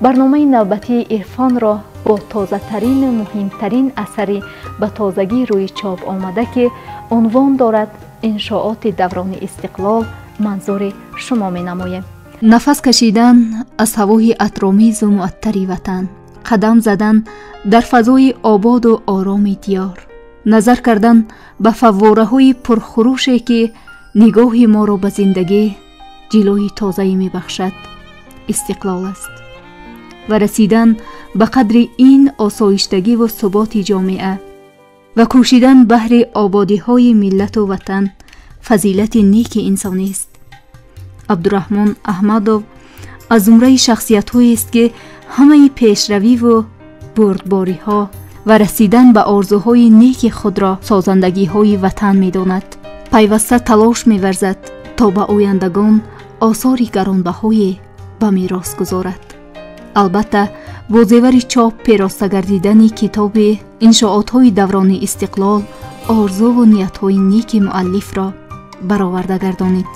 Барномаи навбатии Ирфонро бо тозатарину муҳимтарин асари ба тозагӣ рӯи чоп омада, ки унвон дорад «Иншооти даврони истиқлол», манзури шумо менамоем. Нафас кашидан аз ҳавои атромезу муаттари ватан, қадам задан дар фазои ободу ороми диёр, назар кардан ба фаввораҳои пурхурӯше, ки нигоҳи моро ба зиндагӣ ҷилои тозае мебахшад, истиқлол аст ва расидан ба қадри ин осоиштагиву суботи ҷомеа ва кӯшидан баҳри ободиҳои миллату ватан фазилати неки инсонист. Абдураҳмон Аҳмадов аз зумраи шахсиятҳоест, ки ҳамаи пешравиву бурдбориҳо ва расидан ба орзуҳои неки худро созандагиҳои ватан медонад, пайваста талош меварзад, то ба ояндагон осори гаронбаҳое ба мерос гузорад. Албатта, бо зевари чоп пероста гардидани китоби «Иншоотҳои даврони истиқлол» орзуву ниятҳои неки муаллифро бароварда гардонид.